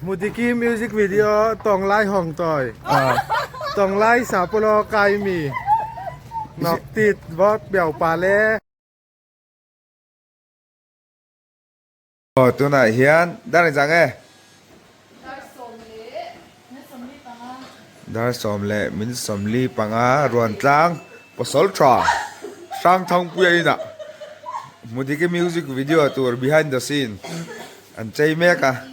Mudiki music video tawng lai hawng tawi tawng lai sapolo kai mi nok tit vawt beuh pa le. Aw tunah hian dar engzah nge? Dar 10:45 Ruantlang Pasal tha Hrangthangpuia inah Mudiki music video tur behind the scene an chei mek a,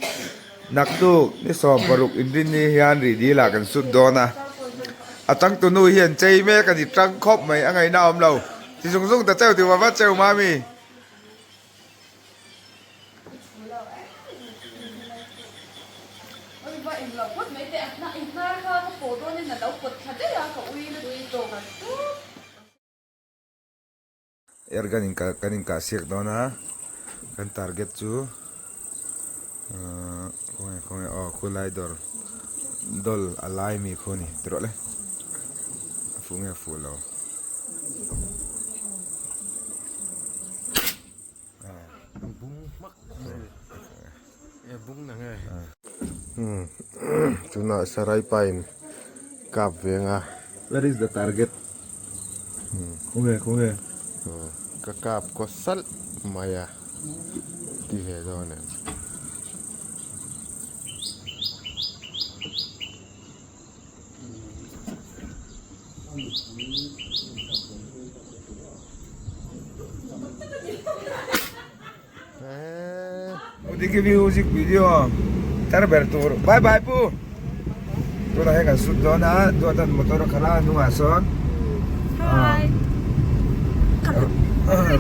naktuk ni 16 inrinni hian rih dil ah kan sut dawn a, a changtunu hi an chei mek a ni tang khawp mai a ngaihna a awm lo, ti zung zung ta cheu ti va va cheu mami. Airgun in kan inkah siak dawn a, kan target chu ahh khawnge khawnge aw khulai dawr dawl a lai mi khu a ni ti rawh le a fuh nge a fuh lo. Tunah sarai pain kap veng a. Where is the target? Khawnge khawnge? Ka kap kaw salh mai a ti ve dawn em? Mudiki music video tar ber tur bye bye pu tunah hian kan sut dawn a duatan motor a khalh a hnungah sawn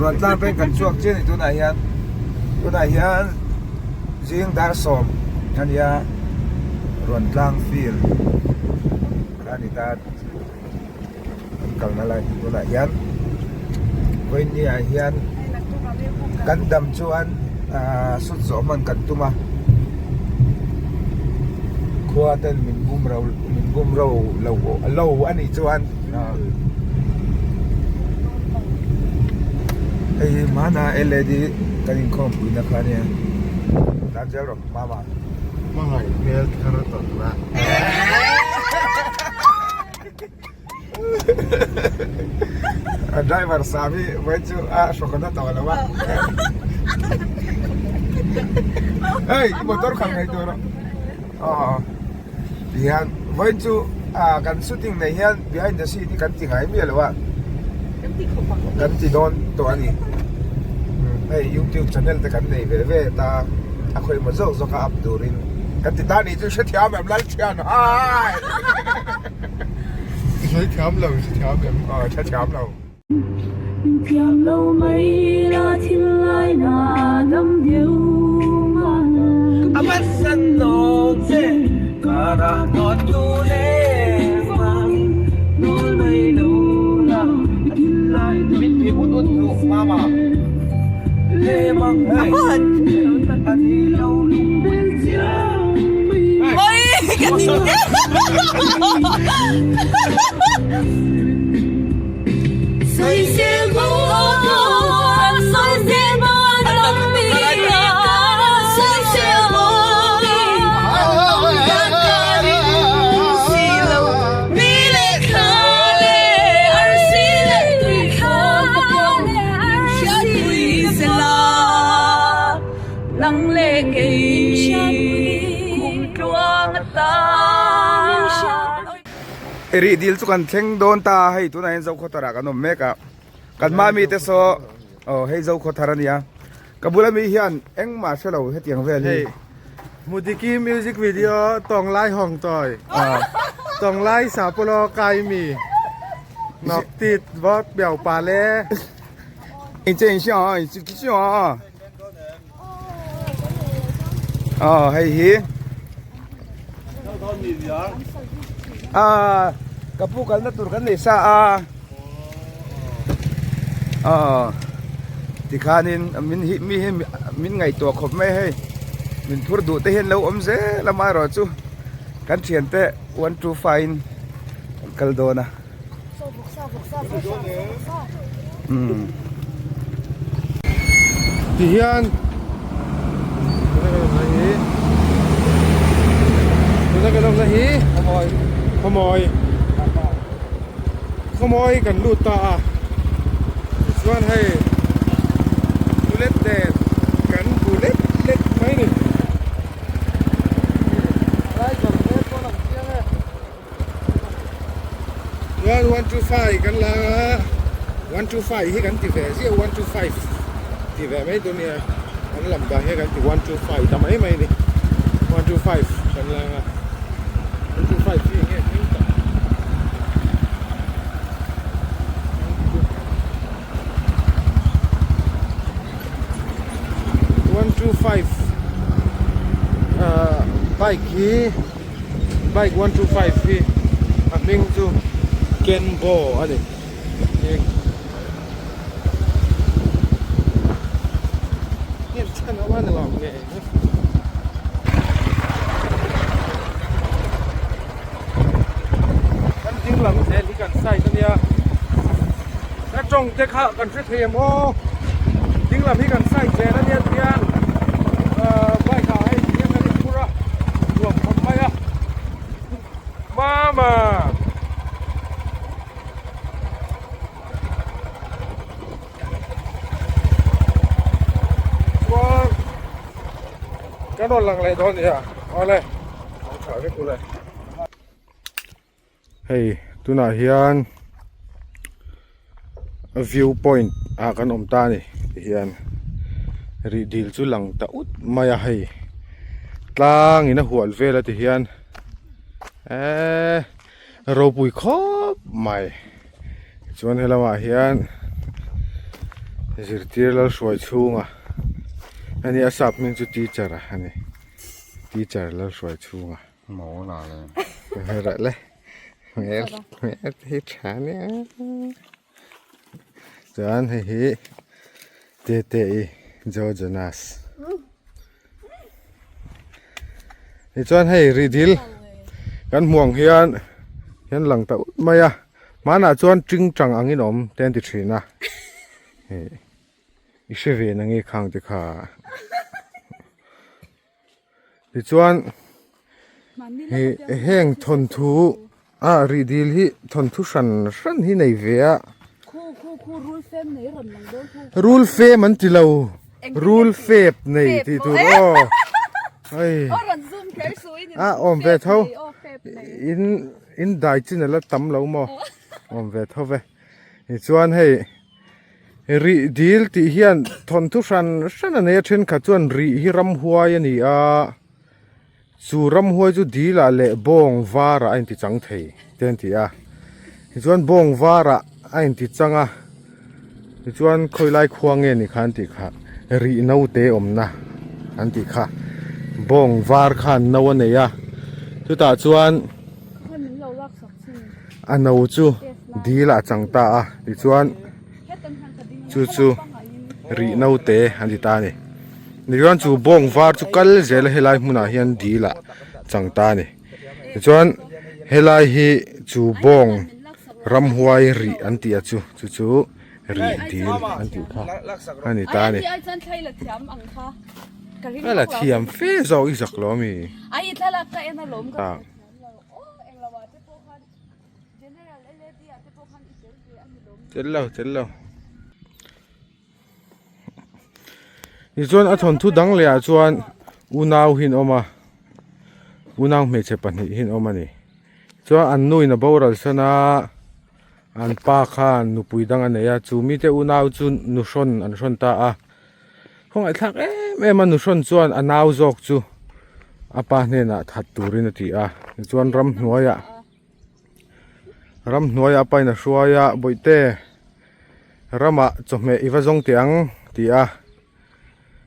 ruan tlang peng kan chhuak chiah a ni tunah hian tunah hian zing dar sawm a nia ruan tlang field a ni ta. Kan kalna lai hi tunah hian vawinia ah hian kan dam chuan ahh sut zawh hman kan tum a khua ten min bum ro min bum ro lo lo a nih chuan hei hi hmana lad kan inkhawm puina kha ania tan zel rawh mama. Hmangaih hmel thar tawrhna. A driver sa hi vawi chu a hrawk na tawh lo a hei i motor khalh ngei tur aw tihian vawi chu a kan shooting nei hian behind the scene hi kan ti ngai miah lo a kan ti dawn tawh a ni hei youtube channel te kan nei ve ve ta a khawih maw zawk zawk a up turin kan ti ta nih chu hrethiam em Lalthian hai. Sawi thiam lo, hre thiam em? Aw, hre thiam lo. Thiam lo mai la thil lai na dam deuh man. A hmasa nawm che karah nawn tu le vang nawl mai lo la thil lai min ti ut ut duh mama le mang hei a ni lo lung bel chiang Nang leh kei kum tluang atan. I rih dil chu kan thleng dawn ta a, hei tunah hian Zokhawthar ah kan awm mek a, kan mami te saw aw hei Zokhawthar a nia, ka bula mi hian engmah hre lo hetiang vel hi. Hei Mudiki music video tawng lai hawng tawi tawng lai sapolo kai mi nok tit vawt beuh pa le. Inche inche a inche kichu a. Ờ hei hi à ka pu kalna tur kan nei sa a ờ tikhanin min hi mi hi min ngaihtuah khawp mai hei min phur duh te hian lo awm zel a amaherawhchu kan thiante 1 2 5 in kan kal dawn a. Ti hian awmna hi Khawmawi Khawmawi kan lut ta a tichuan hei bullet nen kan bu lek lek mai a ni chuan 125 kan la a 125 hi kan ti ve ziah 125 ti ve mai dawn nia kan lam dan hian kan ti 125 ta mai mai a ni 125 kan la a 125 hi enge hming tak 125 ah bike hi. Bike 125 hi a hming chu Kenbo a ni. Kan ding lam zel hi kan side a nia. Ka tawng te kha kan hre thei em aw. Ding lam hi kan side zel a nia tihian ahh bike ah hei tihian kan inphur a nuam khawp mai a mama. Chuan kan rawn lang leh dawn nia awle ang tha vek ule. Hei tunah hian view point ah kan awm ta a ni tihian rih dil chu lang ta ut mai a hei tlang in a hual vel a tihian eee ropui khawp mai chuan helamah hian zirtir lal hruai chhunga ani a sap hming chu teacher a ni teacher lal hruai chhunga. Maw la le. Hera le. Hmel hmel hi tha nia. Chuan hei hi Tete i Joe Jonas. Tichuan hei rihdil kan hmuh ang hian hian lang ta ut mai a. Hmanah chuan tingtang angin awm te an ti thin a. I hre ve na nge khang te kha. Tichuan hei heng thawnthu a rih dil hi thawnthu hran hran hi nei ve a rul fem an ti lo rul fep nei tih tur aw hei a awm ve tho in in dai chin a la tam lo maw awm ve tho ve tichuan hei. Rih dil tih hian thawnthu hran hran a nei a thenkhat chuan rih hi ramhuai a ni a chu ramhuai chu dilah leh bawng varah a inti chang thei te an ti a tichuan bawng varah a inti chang a tichuan khawilai khua nge ni kha an tih kha rih naute awmna an tih kha bawng var khan no a nei a chutah chuan. A no chu dil ah a chang ta a tichuan chu chu rih naute an ti ta a ni tichuan chu bawng var chu kal zel a helai hmunah hian dil ah chang ta a ni tichuan helai hi chu bawng ramhuai rih an tih a chu chu chu rih dil an tih kha a ni ta a ni. A la thiam fe zawk i zak lo ami. Tel lo tel lo tichuan a thawnthu dang leh ah chuan unau hi an awm a unau hmeichhe pahnih hi an awm a ni chuan an nu in a boral san a an pa khan nupui dang a nei a chu mite unau chu nu hrawn an hrawn ta a. Khawngaihthlak em em a nuhrawn chuan a nau zawk chu a pa hnenah that turin a ti a tichuan ramhnuaiah ramhnuaiah a pain a hruai a bawihte ramah chawhmeh i va zawng teh ang ti a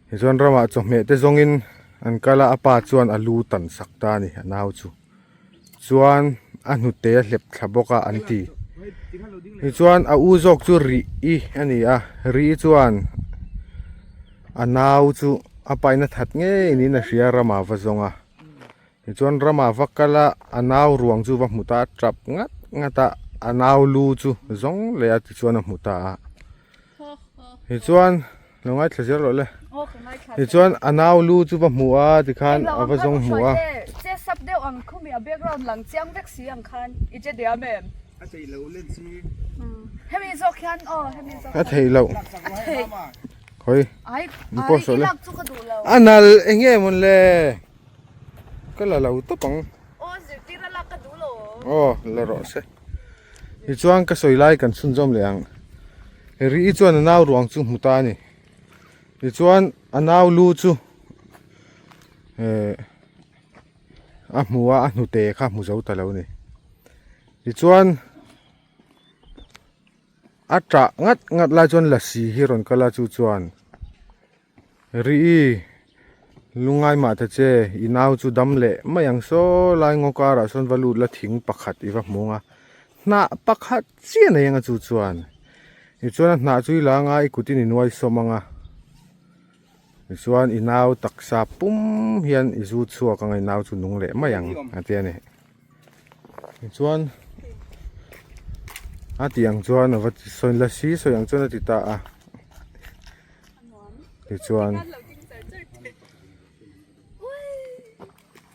tichuan ramah chawhmeh te zawngin an kal a a pa chuan a lu tan sak ta a ni a nau chu chuan a hnute a hlep thla bawk a an ti tichuan a u zawk chu rih i a ni a rih chuan a nau chu a paina that ngei niin a hria ramah va zawng a tichuan ramah va kal a a nau ruang chu va hmu ta a tap ngat ngat a a nau lu chu zawng leh a tichuan a hmu ta a tichuan. Lo ngaithla zel rawh le. Tichuan a nau lu chu va hmu a tikhan a va zawng hmu a. up deuh ang khumi a background lang chiang vek si ang khan i che diam em? A theih loh len si. Hemi zawk hian aw hemi zawk. A theih loh. A theih. Khawi. Ai ai i lak chu ka duh lo. A nal eng nge mawn le. Ka la lo tawp ang. Aw zirtir a lak ka duh lo. Aw la rawh se. Tichuan ka sawi lai kan chhunzawm leh ang. Ri chuan a nau ruang chu hmu ta a ni. Tichuan a nau lu chu eh a hmu a, a hnute kha hmu zo ta lo a ni. Tichuan a tah ngat ngat lai chuan lasi hi rawn kal a chu chuan Ri lungai mah ta che i nau chu dam leh mai ang saw lai ngaw karah sawn va lut la thing pakhat i va hmu ang a hnah pakhat chiah nei anga chu chuan tichuan a hnah chu i la anga i kutin i nuai sawm anga tichuan i nau taksa pum hian i zu chhuak anga i nau chu nung leh mai ang a ti a ni tichuan a tih ang chuan a va sawi lasi sawi ang chuan a ti ta a. Tichuan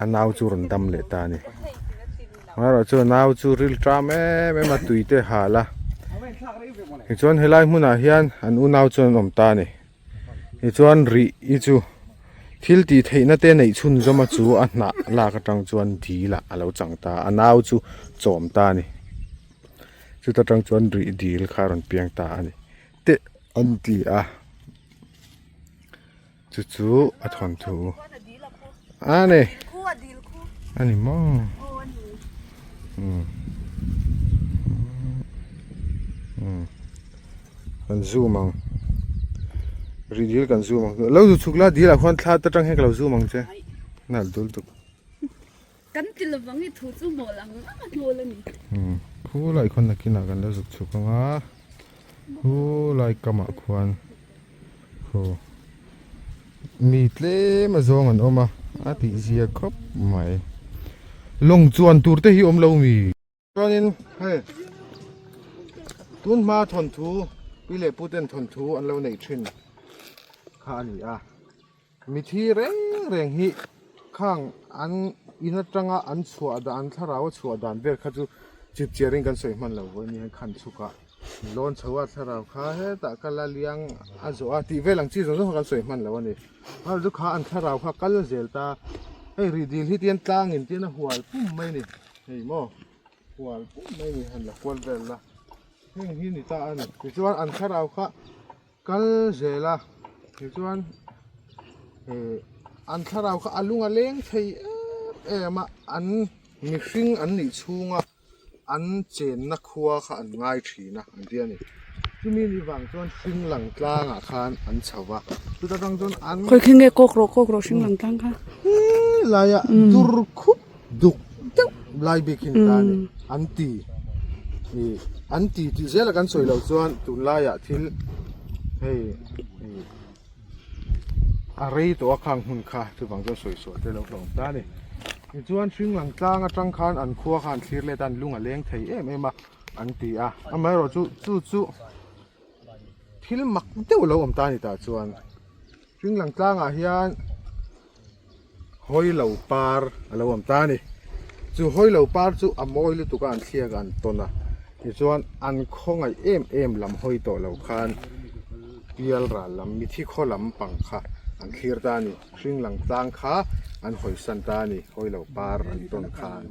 a nau chu rawn dam leh ta a ni. Amaherawh chu a nau chu ril ṭam em em a tui te hal a. Tichuan helai hmunah hian an unau chuan an awm ta a ni. Tichuan rih hi chu thil tih theihna te neih chhun zawm a chu a hnah lak atang chuan dil ah a lo chang ta a, a nau chu chawm ta a ni. Chuta tang chuan rih dil kha a rawn piang ta a ni. Teh an ti a chu chu a thawnthu a ni a ni maw umm kan zoom ang rih dil kan zoom ang lo zu chhuk la dil ah khuan thla te tang hian ka lo zoom ang che nalh dul tuk. Kan ti lovang i thu chu mawl ang ang a hnawl a ni. Umm khulai khuan nakinah kan la zuk chhuk ang a, khulai kamah khuan khaw mi tlem a zawng an awm a, a tih zia khawp mai. Lawng chuan tur te hi awm lo mi? Chuanin hei tun hma thawnthu pi leh pu ten thawnthu an lo neih thin kha a ni a. Mithi reng reng hi khang an in atanga an chhuah dan an thlarau a chhuah dan vel kha chu chip chiar in kan sawi hman lo vawi nia khan chhuk a lawn chho a thlarau kha hetah kal a liang a zawh a tih vel ang chi zawng zawng kha kan sawi hman lo a ni a chu kha an thlarau kha kal zel ta hei rih dil hi tian tlang in tian a hual pum mai a ni hei maw hual pum mai a ni han la kual vel la heng hi ni ta a ni tichuan an thlarau kha. Kal zel a tichuan eh an thlarau kha a lung a leng thei em em a an mihring an nih chhunga an chenna khua kha an ngai thin a an ti a ni chumi ni vang chuan hring lang tlangah khan an chho va chuta tang chuan an Khawi khi nge kawk rawh kawk rawh hring lang tlang kha helaia dur khup duk deuh lai bik hi ni ta a ni an ti ih an ti tih zela kan sawi loh chuan tunlaiah thil hei ih a rei tawh a khang hmun kha chuvang chuan sawi sual te lo hlawm ta a ni tichuan hring lang tlang atang khan an khua khan thlir let a an lung a leng thei em em a an ti a amaherawh chu chu chu thil mak deuh lo awm ta a ni tah chuan hring lang tlangah hian. Hawi lo par a lo awm ta a ni. Chu hawi lo par chu a mawi lutuk a an thliak a an tawn a tichuan an khawngaih em em lam hawi tawh lo khan pial ral lam mithi khaw lam pang kha an thlir ta a ni. Hring lang tlang kha an hawi san ta a ni hawi lo par an tawn khan.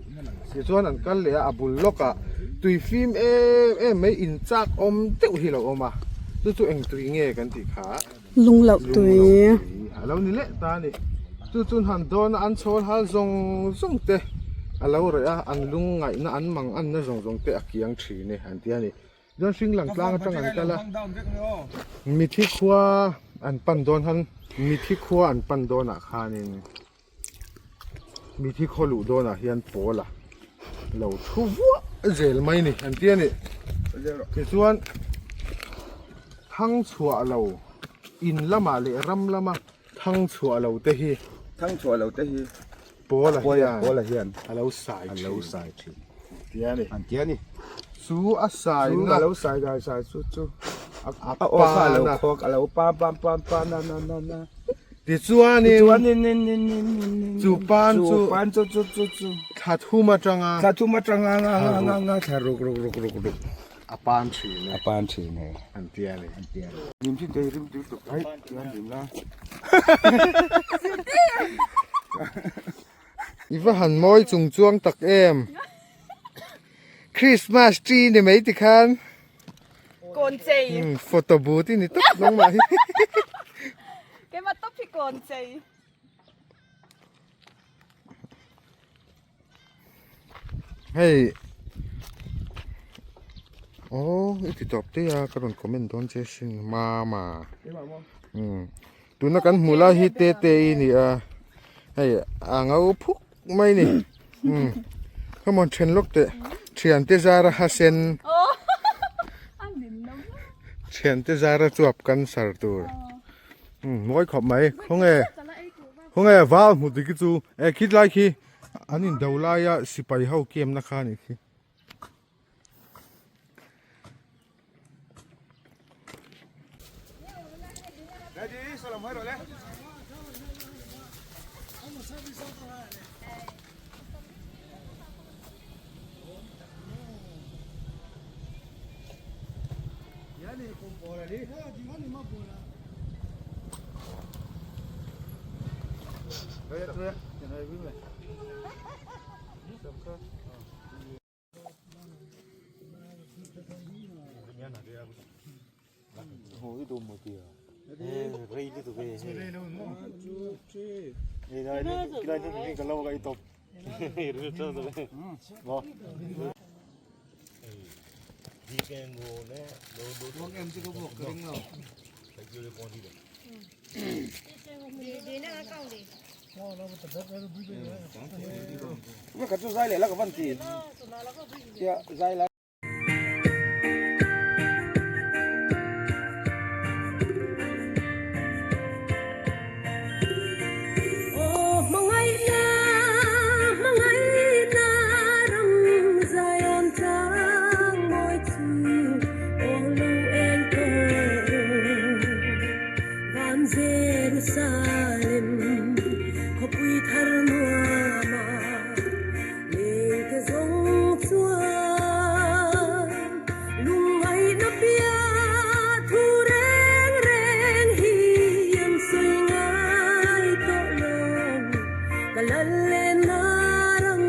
Tichuan an kal leh a a bul lawkah tui fim em em mai in chak awm deuh hi a lo awm a chu chu eng tui nge kan tih kha. Lung loh tui. A lo ni leh ta a ni. Chu chuan han dawn a an chhawl hal zawng zawng te a lo reh a, an lung ngaihna an mang anna zawng zawng te a kiang thin e an ti a ni. Chuan hring lang tlang atang an kal a, mithi khua an pan dawn khan mithi khua an pan dawnah khanin Mithi khaw luh dawnah hian pawl a lo thu vuah zel mai a ni an ti a ni. Tichuan thang chhuah lo in lamah leh ram lama thang chhuah lo te hi Thang chhuah lo te hi pawl a hian pawl a hian a lo sai a lo sai thin an ti a ni. An ti a ni. Chu a sai na na a lo sai dai sai chu chu a aw kha a lo khawk a lo pam pam pam pam na na na na. Tichuanin Tichuanin in in in in in chu pan chu chu pan chu chu chu chu thla thum atanga thla thum atanga nga nga nga nga thla ruk ruk ruk ruk ruk a pan thin e a pan thin e an ti a ni. An ti a ni. Lim thin te rim tir tuk ai chuan lim la. I va han mawi chung chuang tak em. Christmas tree ni mai tikhan. Kawn chei. Photo booth i ni tawp nangmah hi. Keimah tawp hi kawn chei. Hei Oh i ti tawp te a ka rawn comment dawn che sin mama. Tuna kan hmuh lai hi te te i ni a. Hei a ngau phuk mai ni. Umm come on then lawk teh thiante zara ha sen thiante zara chuap cancer tur umm mawi khawp mai khawnge khawnge val hmu dik hi chu e khi lai khi an in do laia sipai ho kem na kha a nih khi. Aw hmangaihna, hmangaihna ram zaiawm tlang mawi chu aw lo eng tawh rawh. Van Jerusalem khawpui thar nuama lengte zawng chuan lungngaihna piah thu reng reng hi an sawi ngai tawh lo. Ka lal lenna ram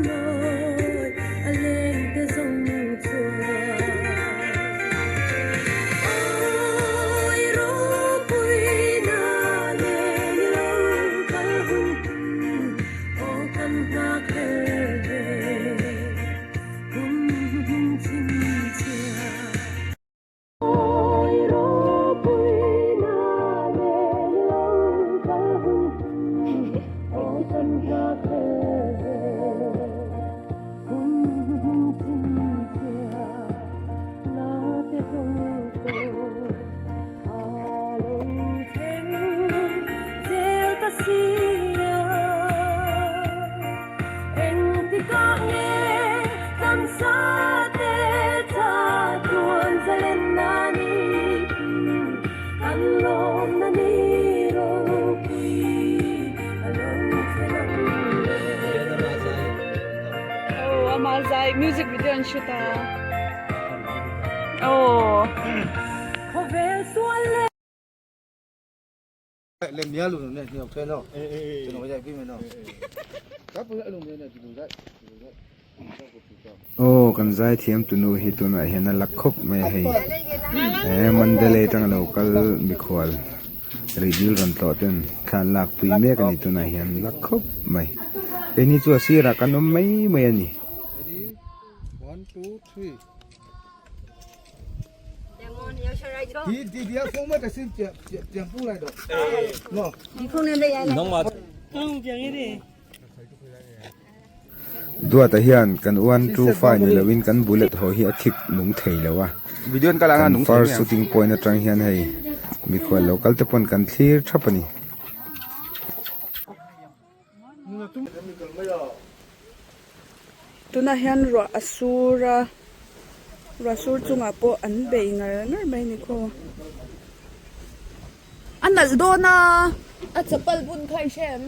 mawi a lengte zawng chuan. Awi ropuina nen i lo kal hun aw kan nghak hlel ve hum hum chim chhia. Awi ropuina nen i lo kal hun aw kan nghak hlel ve hum hum chim chhia. Aw amah zai music video an shoot a. Aw. Aw kan zaithiam tunu hi tunah hian a la khawp mai a hei he Mandalay atanga lo kal mikhual rihdil rawn tlawh ten thla an lak pui mek a ni tunah hian la khawp mai keini chu a sirah kan awm mai mai a ni. Duata hian kan one two five ni loin kan bullet haw hi a khik nung thei lo a kan first shooting point atang hian hei mikhual lo kal te pawn kan thlir thap a ni. Tunah hian ruah a sur a ruah sur chungah pawh an bei ngar ngar mai a ni khaw a nalh dawn a. A chapal bun kha i hre em?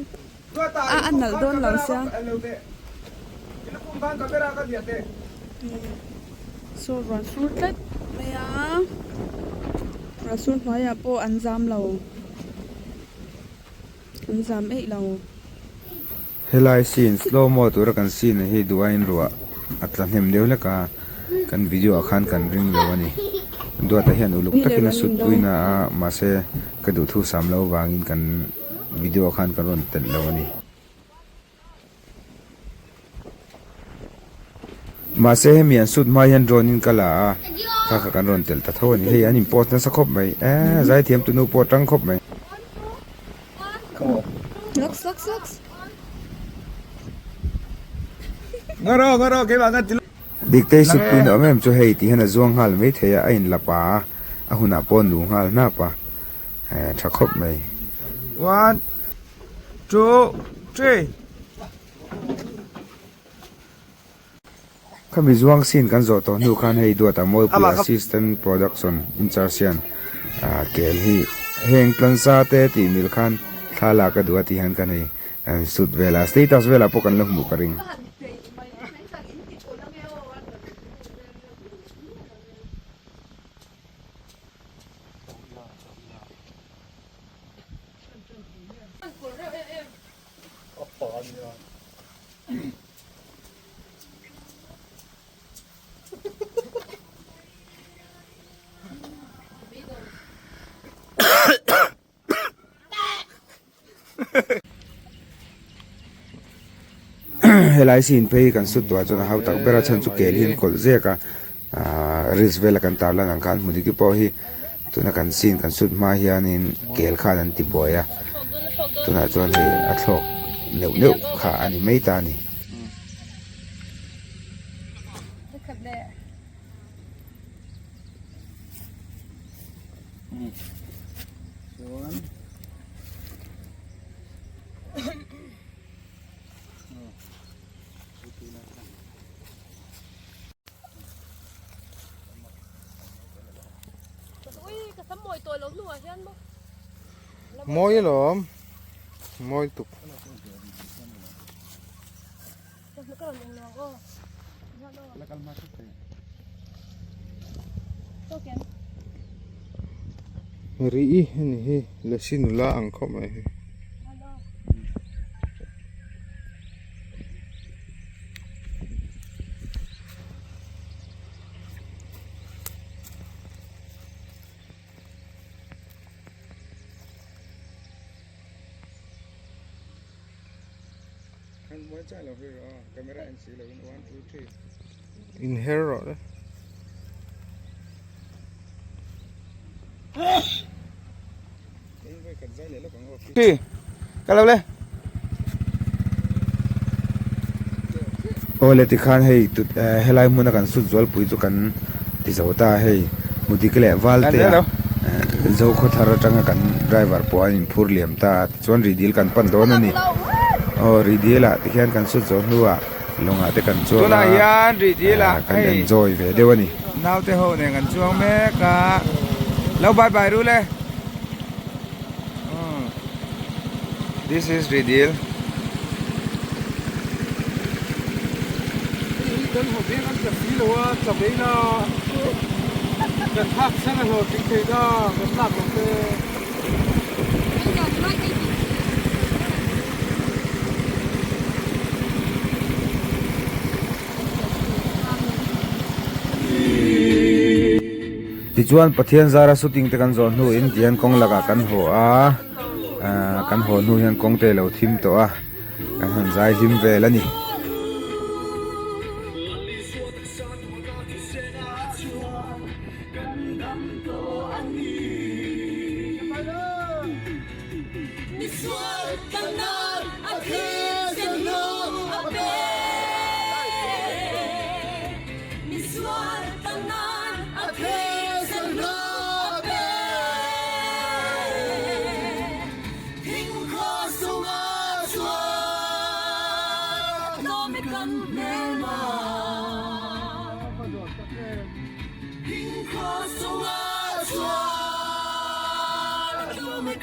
A a nalh dawn lo sia. Saw ruah sur tlat mai a, ruah sur hnuaiah pawh an zam lo, an zam eih lo. Helai scene slow mo tura kan scene hi duh aiin ruah a tla hnem deuh hlek a, kan video ah khan kan ring lo a ni. Duata hian uluk takin a sut pui na a, mahse ka duhthu sam lo vangin kan video ah khan kan rawn telh lo a ni. Mahse hemi an sut hma hian drone in ka la a, kha kha kan rawn telh ta tho a ni. Hei an in post nasa khawp mai, eeh zaithiam tunu pawh a tang khawp mai. Diktei sutpuiin awm em chu hei tih hian a zuang nghal mai thei a, a in la pa a, a hunah pawh a nu nghal hnap a, tha khawp mai. One, two, three. Khami zuang scene kan zawh tawh hnu khan hei duata Mawlpui assistant production incharge hian kel hi heng tlansa te tih mil khan thla lak a duh a tih hian kan hei kan shoot vel a status velah pawh kan la hmuh ka ring. Helai scene phei hi kan sut tawh ah chuan a hau tak ber a chhan chu kel hi an kawlh zek a ahh reels vela kan tarlan ang khan hmu dik te pawh hi tuna kan scene kan sut hma hianin kel khan an ti buai a tunah chuan hei a thlawk neuh neuh kha a ni mai ta a ni. Mawi alawm mawi tuk. Ri i heni hi lasi nula ang khawp mai hi. Inher rawh le. Awle tikhan hei tut helai hmuna kan sut zualpui chu kan ti zo ta a hei Mudik leh Valtea Zokhawthar atanga kan driver pawh an inphur liam ta a tichuan Rihdil kan pan dawn a ni. Aw Rihdil ah tikhian kan sut zawh hnuah lawngah te kan chuang a kan enjoy ve deuh a ni. Naute ho nen kan chuang mek a lo bye bye ru le. This is Rihdil. Kan haw veng an tla si lo a, chaw ei la kan thak chhan a hlawh tling thei ta kan lak lo te. Tichuan Pathian zara shooting te kan zawh hnuin tihian kawng lakah kan haw a, ahh kan haw hnu hian kawng te alo thim tawh a, kan han zai hlim vel a ni.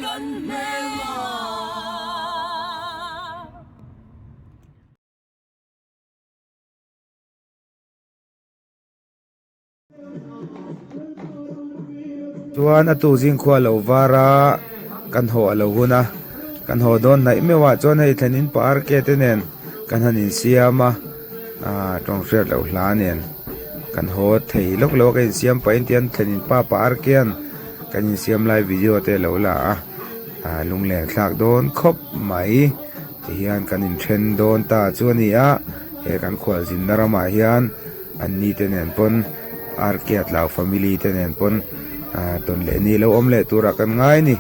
kan hmel a. Chuan a tu zing khua lo var a, kan haw a lo hun a, kan haw dawn hnaih meuh ah chuan hei thlen in pa RK te nen kan han insiam a, aaa tawng hriat loh hla nen kan haw thei lawk lo a ka insiam pah in tihian thlen in pa pa RK an kan insiam lai video te a lo la a, aaa lunglen thlak dawn khawp mai tihian kan inthen dawn ta chu a ni a, he kan khualzinna ramah hian. An ni te nen pawn RK Tlau family te nen pawn tawn leh ni lo awm leh turah kan ngai a ni.